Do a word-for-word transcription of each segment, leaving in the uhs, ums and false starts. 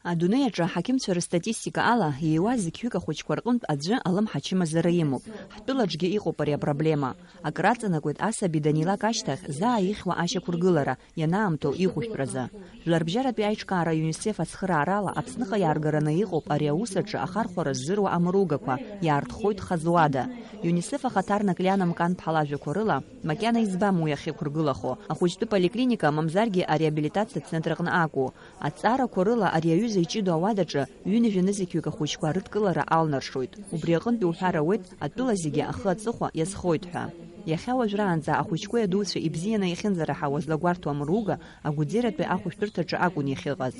Адунеи аҿы аҳақьымцәа рыстатистика ала, ииуа зқьҩык ахәыҷқәа рҟынтә аӡәы алымҳа ачымазара имоуп. Ҳтәылаҿгьы иҟоуп ари апроблема. Акраҵанакуеит асаби данилак ашьҭахь, заа ихьуа ашьақәыргылара, ианаамҭоу ихәышәтәразы. Жәларбжьаратәи аиҿкаара ЮНИСЕФ ацхыраарала Аԥсныҟа иааргараны иҟоуп ари аус аҿы ахархәара ззыруа амругақәа, иаарҭхоит хазуада. ЮНИСЕФ ахаҭарнак Лиана Мканԥҳа лажәақәа рыла, макьана избам уи ахьықәыргылахо, ахәыҷтәы поликлиника, мамзаргьы ареабилитациа центр аҟны акәу. Аҭҵаарақәа рыла ари аҩыза иҷыдоу ауадаҿы ҩынҩажәа нызқьҩык ахәыҷқәа рыдкылара алнаршоит. Убри аҟынтә иуҳәар ауеит, атәыла зегьы ахы аҵыхәа иазхоит ҳәа. Иахьа уажәраанӡа ахәыҷқәеи адуцәеи ибзианы иахьынӡараҳауаз Лагәарҭуа Мруга агәыӡератәи ахәышәтәырҭаҿы акәын иахьыҟаз.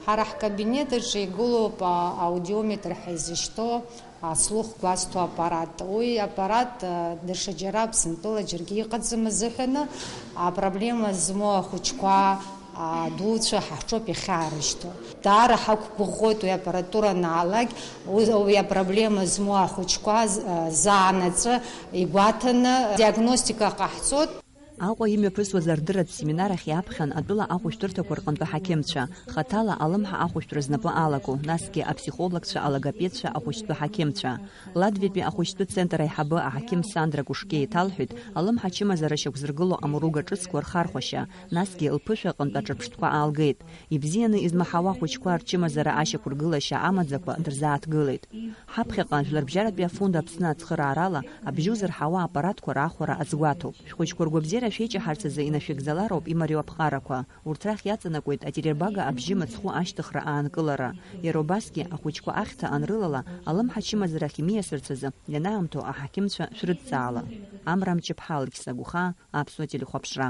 Ҳара ҳкабинет аҿы игылоуп, а, аудиометр ҳәа изышьҭоу, а, слух гәазҭо аппарат. Уи аппарат, а, даҽаџьара Аԥсынтәыла џьаргьы иҟаӡам азыҳәаны, апроблема змоу ахәыҷқәа, а, дуцәа ҳаҳҿоуп иахьаарышьҭуа. Даара ҳақәгәыӷуеит уи аппаратура анаалак, уи, уи апроблема змоу ахәыҷқәа з-, а, заанаҵы игәаҭаны диагностика ҟаҳҵоит. Аҟәа имҩаԥысуаз ардыратә семинар ахь иаԥхьан атәыла ахәышәтәырҭақәа рҟынтә аҳақьымцәа, хаҭала алымҳа ахәышәтәра знапы алаку, насгьы аԥсихологцәа, алогопедцәа, ахәыҷтәы ҳақьымцәа. Латвиатәи ахәыҷтәы центр аиҳабы аҳақьым Сандра Кушке иҭалҳәеит, алымҳа ачымазара шьақәзыргыло амруга ҿыцқәа рхархәашьа, насгьы лԥышәа аҟынтә аҿырԥштәқәа аалгеит. Ибзианы измаҳауа ахәыҷқәа рчымазара ашьақәыргылашьа амаӡақәа дырзааҭгылеит. Ҳаԥхьаҟа Жәларбжьаратәи афонд Аԥсны ацхыраарала абжьы узырҳауа аппаратқәа раахәара азгәаҭоуп. Шәхәыҷқәа ргәабзиара шәеиҷаҳарц азы инашәыгӡалароуп имариоу аԥҟарақәа. Урҭ рахь иаҵанакуеит атерербага абжьы мыцхәы ашьҭыхра аанкылара. Иара убасгьы, ахәыҷқәа ахьҭа анрылала, алымҳа ачымазара ахь имиасырц азы ианаамҭоу аҳақьымцәа шәрыдҵаала. Амра Мҷыԥҳа, Алықьса Гәыхаа, Аԥсуа телехәаԥшра.